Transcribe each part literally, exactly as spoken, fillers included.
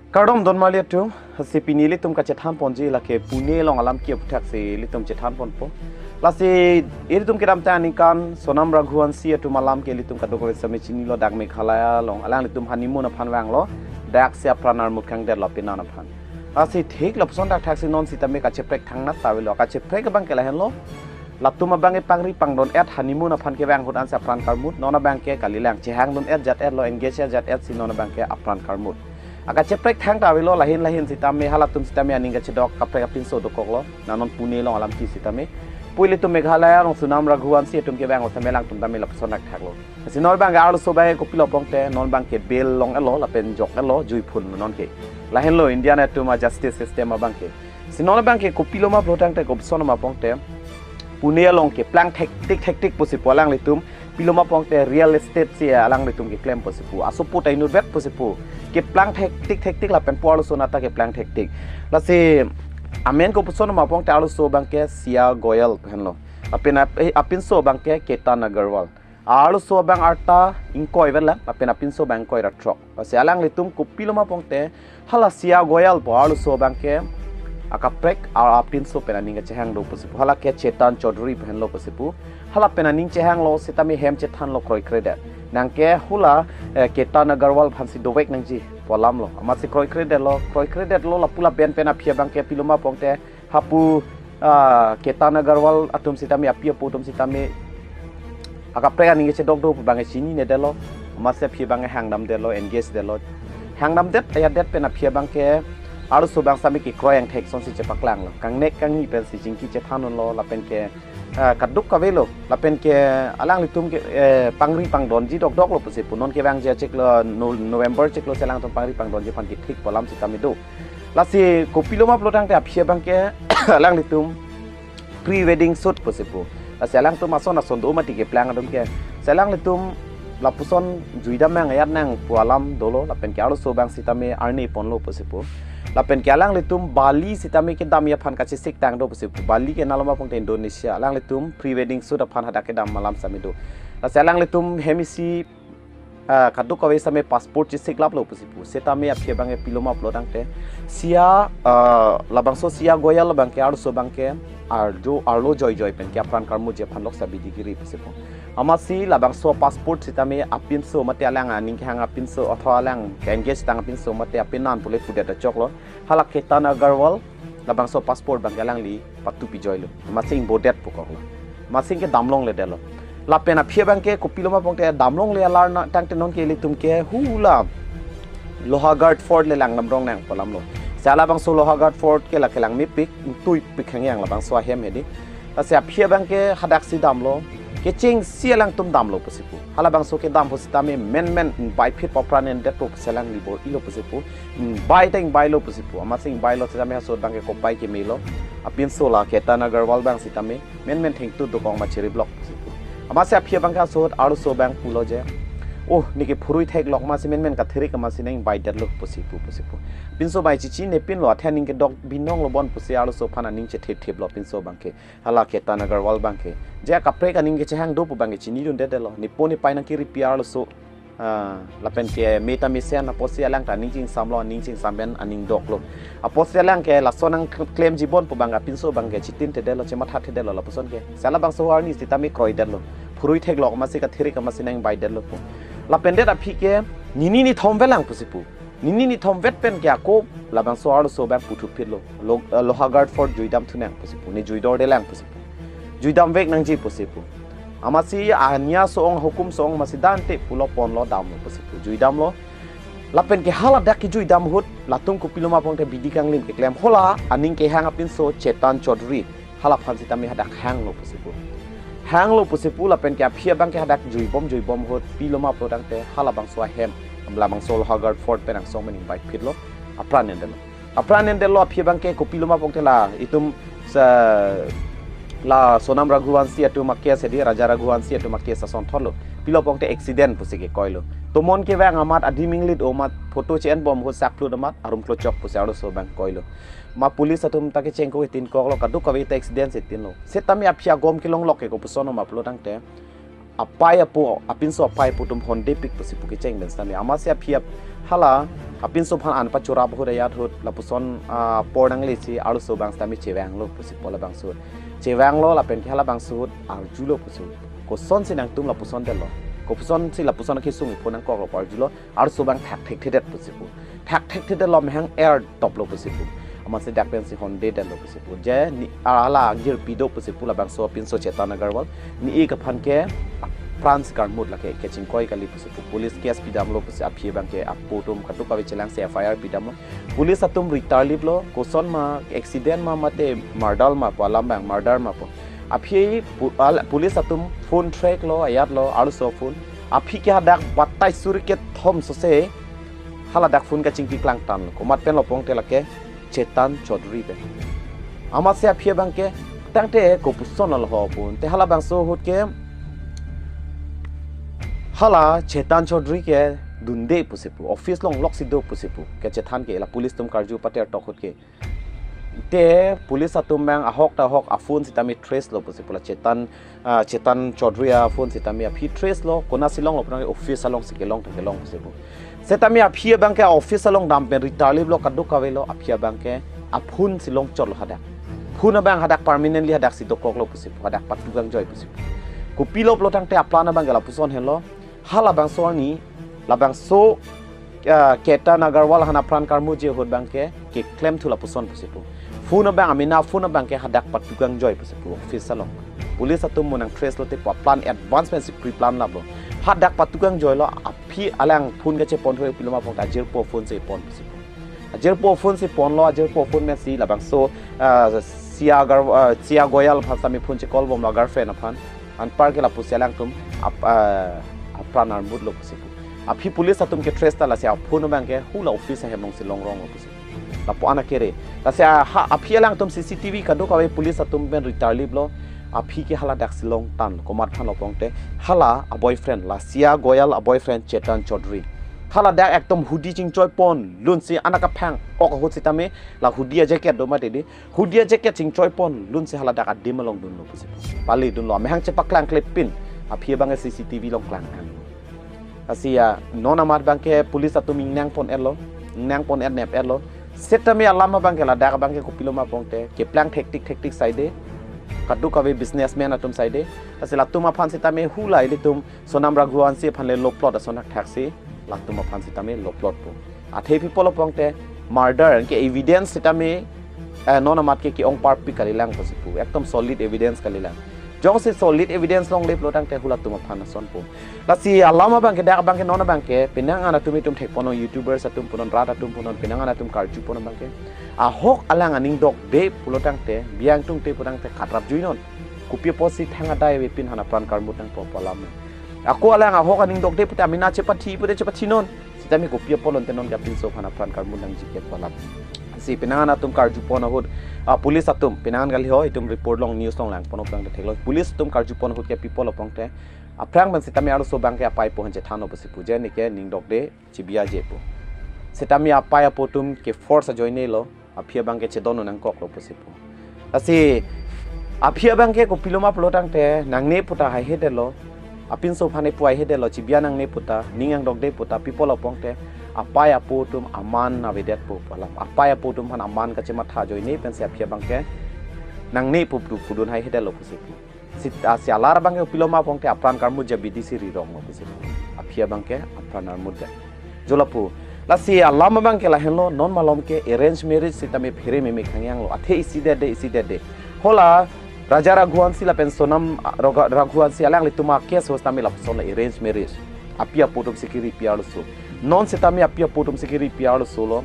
Kardom don marli atum, si pini ilitum kachethan ponji lake Pune along alam ki aphuthak si ilitum chethan ponpo. Lasi ilitum kedamtang aningkan Sonam Raghuvanshi atum alam ke ilitum kadokave sitame chinilo, dak Meghalaya along alanglitum honeymoon aphan vanglo, dak si apran armut kangdetlo pinan aphan. Lasi thik lapuson dak thak si non sitame kacheprek thangnat ta avelo, kacheprek abang ke lahenlo. Latum abang ke pangri pangdon-et honeymoon aphan kevang ahut ansi apran karmut, non abang ke kalilang chehangdon-et jat-et lo, engage jat-et si non abang ke apran karmut. Akacheprek thang ta avelo, lahin lahin sitame halatum sitame aning kachedok kaprek apinso dokoklo. Na non Pune along alam ki sitame. Pu ilitum Meghalaya along Sonam Raghuvanshi atum kevanglo sitame alangtum tame lapuson dak thaklo. Si non abang ke arloso abang ke kopilo pongte, non abang ke bail long-etlo, lapen jok-etlo, juiphun non ke. Lahenlo India atum a-justice system abang ke. Si non abang ke kopilo ma pulo tangte, kopuson ma pongte, Pune along keplang thektik thektik pusi pu alanglitum, pilo ma pongte real estate si alanglitum keklem pusi pu, asopo ta inutvet pusi pu, keplang thektik thektik lapen pu arloso nata keplang thektik. Lasi amen kopuson ma pongte arloso abang ke Siya Goyal pu henlo. Lapen ap-, eh, apinso abang ke Ketan Agarwal. Arloso abang arta ingkoi vet lang, lapen apinso abang ingkoi ra throk. Lasi alanglitum kopilo ma pongte, hala Siya Goyal pu arloso abang ke akaprek a-, apinso pen aning kachehang do pusi pu. Hala ke Chetan Chaudhary pu henlo pusi pu. Hala pen aning chehanglo sitame hem chethanlo kroikredet. Nang ke hula, eh, Ketan Agarwal aphansi dovek nangji pu alamlo. Amatsi kroikredetlo, kroikredetlo lapu lapen pen aphi abang ke pilo ma pongte, hapu, ah, Ketan Agarwal atum sitame, api apo atum sitame akaprek aning kechedok do pu abang ke chininedetlo. Amatsi aphi abang ke hangdamdetlo, engage detlo. Hangdamdet, ayadet pen aphi abang ke arloso abang sitame kekroi angthek asonsi chepaklanglo. Kangnek kangni pensi chingki chethanlo, lapen ke, ah, kadokave lo, lapen ke alanglitum ke, eh, pangri pangdonji dokdoklo pusi pu. Non kevangji achiklo, No-, November chiklo si alangtum pangri pangdonji aphan kethik pu alam sitame do. Lasi kopilo ma pulo tangte aphi abang ke alanglitum pre-wedding shoot pusi pu. Lasi alangtum ason ason do mati keplang atum ke. Si alanglitum lapuson juidam nang, ayat nang pu alam dolo, lapen ke arloso abang sitame arni ponlo pusi pu. Lapen ke alanglitum Bali sitame kedamji aphan kachesik tang do pusi pu. Bali ke nalo ma pongte Indonesia. Alanglitum pre-wedding shoot aphan hadak kedam alam sitame do. Lasi alanglitum hem isi, ah, kadokave sitame passport chesiklaplo pusi pu. Sitame aphi abang ke pilo ma pulo tangte, Siya, ah, labangso Siya Goyal abang ke arloso abang ke arjo arlo joijoi pen ke apran karmutji aphan loksa bidi kiri pusi pu. Amatsi labangso passport sitame apinso mate alang aning kehang apinso, athwa alang ke-engage tang apinso mate apinan pule pudet achoklo. Hala Ketan Agarwal labangso passport abang ke alangli patu pijoilo. Amatsi ingbodet pukoklo. Amatsi kedam longledetlo. Lapen aphi abang ke kopilo ma pongte damlongle alar na tangte non ke ilitum ke hula Lohagarh Fort le langdam rong nang pu alamlo. Si halabangso Lohagarh Fort ke la kelang mepik, tuipik hangyang labangso ahem hedi. Lasi aphi abang ke hadak si damlo, kechengsi alangtum damlo pusi pu. Halabangso kedam pu sitame menmen ingbai phit papran endet pu si alangli bor-ilo pusi pu. Ingbai ta ingbailo pusi pu. Amatsi ingbailo sitame haso abang ke kopai kemelo. Apinso la Ketan Agarwal abang sitame menmen thengtut dokok ma chiri blok pusi pu. Amatsi aphi abang ke haso arloso abang pulo je, "Oh, neke phurui theklok amatsi menmen kathirik amatsi nang ingbaidetlo," pusi pu, pusi pu. Pinso abang chichinepinlo, athe aning kedok binonglo bon pusi arloso aphan aning chetheptheplo pinso abang ke. Hala Ketan Agarwal abang ke, je akaprek aning kechehang do pu abang ke chinidundetlo. Nepo nepei nangkiripi arloso, ah, lapen ke me ta mesen apotsi alang ta aning chingsamlo, aning chingsam pen aning doklo. Apotsi alang ke lason nangklemji bon pu abang apinso abang ke chitintedetlo, chemathathedetlo lapuson ke. Si halabangso arni sitame kroidetlo. Phurui theklok amatsi kathirik amatsi nang ingbaidetlo pu. Lapen det aphi ke nini nithom vet lang pusi pu. Nini nithom vet pen ke ako labangso arloso abang puthuphitlo. Lo-, eh, Lohagarh Fort juidamthu nang pusi pu, ne juidordelang pusi pu. Juidamvek nangji pusi pu. Amatsi ania so-ong, hukum so-ong amatsi dante pulo ponlo, damlo pusi pu. Juidamlo. Lapen ke haladak kejuidam ahut latum kopilo ma pongte bidi kanglim keklem, hala aning kehang apinso Chetan Chaudhary, halaphan sitame hadak hanglo pusi pu. Hanglo pusi pu lapen ke aphi abang ke hadak juibom juibom ahut pilo ma pulo tangte halabangso ahem, labangso Lohagarh Fort pen angsong pen ingbai phitlo, apran endetlo. Apran endetlo aphi abang ke kopilo ma pongte la itum sa la Sonam Raghuvanshi atum a-case hedi, Raja Raghuvanshi atum a-case asonthotlo. Pilo pongte accident pusi kekoilo. Tomon kevang amat, adim inglit-o amat, photo che-enbom ahut sakplut amat, arum klochok pusi arloso abang koilo. Ma police atum ta kechengko itinkoklo, kadokave ta accident si itinlo. Setame aphi agom kelonglok ke kopuson ma pulo tangte, apai apo, apinso apai apo atum honde pik pusi pu kecheng pen sitame amatsi aphi ap-, hala apinso aphan an pachorap ahut ayat ahut lapuson, ah, apor nanglesi arloso abang sitame chevanglo pusi pu labangso ahut. Chevanglo lapen ke halabangso ahut arjulo pusi pu. Kosonsi nangtum lapuson detlo, kosonsi lapuson akesung ipho nangkoklo pu arjulo, arloso abang thak thekthedet pusi pu. Thak thekthedetlo, mehang er toplo pusi pu. Amatsi dak pensi honde detlo pusi pu. Je ne, ah, hala angirpi do pusi pu labangso apinso Chetan Agarwal. Ne ik aphan ke apran si karmut, lake kechingkoi kali pusi pu. Police case pidamlo pusi, aphi abang ke apo atum kadokave chelangsi F I R pidamlo. Police atum ritarliplo, koson ma, accident ma, mate murder ma pu alam abang, murder ma pu. Aphi pu-, al-, police atum phone track lo, ayatlo arloso aphone. Aphi ke hadak batai suri kethom sose haladak phone kachingki klangtanlo. Komat penlo pongte, lake Chetan Chaudhary pen. Amatsi aphi abang ke tangte kopuson lo ho pu. Te halabangso ahut ke hala Chetan Chaudhary ke dunde pusi pu, office along loksi do pusi pu kechethan ke la police atum karju pater tok ahut ke. Te police atum abang ahok ta ahok aphone sitame trace lo pusi pu, la Chetan, ah, Chetan Chaudhary aphone sitame aphi trace lo, konatsi longlo pu nang, office alongsi kelong ta kelong pusi pu. Setame aphi abang ke office along dam pen ritarliplo, kadokavelo, aphi abang ke aphone si longchotlo hadak. Phone abang hadak permanently hadaksi dokoklo pusi pu, hadak patukangjoi pusi pu. Kopilo pulo tangte apran abang ke lapuson henlo. Halabangso arni, labangso, ah, Chetan Agarwal aphan apran karmutji ahut abang ke keklem thu lapuson pusi pu. Phone abang, amena phone abang ke hadak patukangjoi pusi pu, office along. Police atum mo nang trace lote pu aplan advance pensi pre-plan laplo. Hadak patukangjoilo, aphi alang phone kachepon thu kopiloma pongte ajirpo aphone si pon pusi pu. Ajirpo aphone si ponlo, ajirpo aphone pensi labangso, ah, Siya Agar-, ah, Siya Goyal aphan sitame phone che-call bomlo, girlfriend aphan. Anpar ke lapusi alangtum ap-, ah, apran armutlo pusi pu. Aphi police atum ke trace ta, lasi aphone abang ke hula office ahem alongsi longronglo pusi pu. Lapu-an akere. Lasi a-, ha, aphi alangtum C C T V kadokave police atum pen ritarliplo. Aphi ke haladaksi longtan, komat aphanlo pongte, hala aboyfriend, la Siya Goyal aboyfriend Chetan Chaudhary. Haladak ekdom hoodie chingchoi ponlunsi anak aphang ok ahut sitame, la hoodie ajacket do mati di. Hoodie ajacket chingchoi ponlunsi haladak adim along dunlo pusi pu. Pali dunlo, amehang chepaklangklepin, aphi abang ke C C T V along klang-an. Lasi ya, non amat abang ke police atum ingnang pon-etlo, ingnang pon-et nep-etlo. Setame alam abang ke ladak abang ke kopiloma pongte, keplang thektik thektik saide, kadokave businessman atum saide. Lasi latum aphan sitame hula ilitum Sonam Raghuvanshi aphan le loplot ason thakthaksi, latum aphan sitame loplot pu. Athe pi pulo pongte murder ke evidence sitame, eh, non amat ke ke-ong parpik kalilang pusi pu. Ekdom solid evidence kalilang. Jongsi solid evidence longle pulo tangte hulatum aphan ason pu. Lasi alam abang ke, dak abang ke, non abang ke, penang an atum itum thekponnon, YouTubers atum punon, rat atum punon, penang an atum karju pon abang ke. Ahok alang aning dokde pulo tangte, biang tungte pulo tangte katrap juinon. Kopi apotsi thang adai avepin aphan apran karmut nangpo pu alam. Ako alang ahok aning dokde pute amena chepathi pute chepathinon. Sitame kopi apotlo ante non ke apinso aphan apran karmut nangji ke pu alam. Si penang an atum karju pon ahut, ah, police atum, penang an kali ho, itum report along, news along lang ponpo tangte theklo. Police atum karju pon ahut ke pi pulo pongte, aphrang pen sitame arloso abang ke apai apo aphan chethanlo pusi pu, je ne ke ning dokde, chibiaje pu. Sitame apai apo atum ke force ajoinelo, aphi abang ke chedon nangkoklo pusi pu. Lasi aphi abang ke kopiloma pulo tangte, nangne puta haihedetlo, apinso aphan epu haihedetlo, chibia nangne puta, ning angdokde puta, pi pulo pongte, apai apo atum aman avedetpo pu alam. Apai apo atum aphan aman kachematha ajoine pensi aphi abang ke nangne pu pu pudun haihedetlo pusi pu. Si, ah, si alar abang ke kopiloma pongte apran karmutji abidi si rironglo pusi pu. Aphi abang ke apran armutdet. Jo lapu. Lasi alam abang ke lahenlo, non malom ke arrange marriage sitame phere meme khangyanglo. Athe isi dede, isi dede. Hola Raja Raghuvanshi lapen Sonam, ah, Raghu-, Raghuvanshi alanglitum a-case ahut sitame lapuson la arrange marriage. Api apo atum si kiri pi arloso. Non sitame api apo atum si kiri pi arloso lo.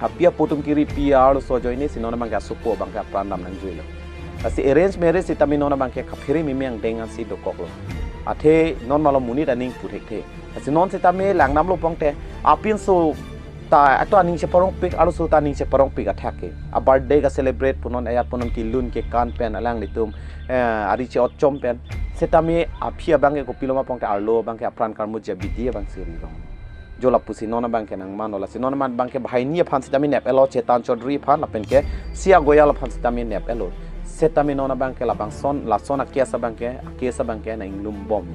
Api apo atum kiri pi arloso ajoine si non abang ke asopo abang ke apran dam nangjuilo. Lasi arrange marriage sitame non abang ke kaphere meme angdeng ansi dokoklo. Athe non malom monit aning pu thekthe. Lasi non sitame langdamlo pongte, apinso ta, ato aning cheparongpik, arloso ta aning cheparongpik athak ke. A-birthday ka-celebrate punon, ayat punon, kelun kekan pen, alanglitum, eh, ari che-otchom pen. Sitame aphi abang ke kopiloma pongte arlo abang ke apran karmutji abidi abang si rirong. Jo lapusi non abang ke nangmanlo, lasi non amat abang ke banghini aphan sitame nep-etlo, Chetan Chaudhary aphan lapen ke Siya Goyal aphan sitame nep-etlo. Setame non abangke labangson, lason a-case abangke, a-case abangke nang inglum bom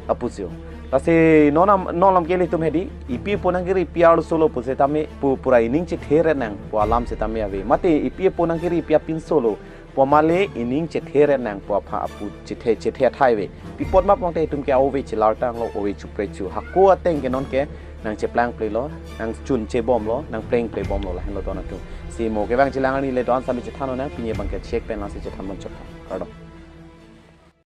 apusi. Lasi non am-, non lam ke ilitum hedi, ipi apo nangkiri pi arlo solo pu setame pu pura ining chethe ret nang pu alam setame ave. Mate ipi apo nangkiri pi apinso lo pu amale ining chethe ret nang pu apha apu chethe chethe athai ave. Pi apot ma pangte itum ke ove chelar tanglo, ove chupre chu. Hako ateng ke non ke nang cheplang ple lo, nang chun che bom lo, nang pleng ple bom lo, lahenlo don atum. Si mo kevang chelang arni le don sami chethan nang, pini abangke chek pen lasi chethan mon chok. Kardom.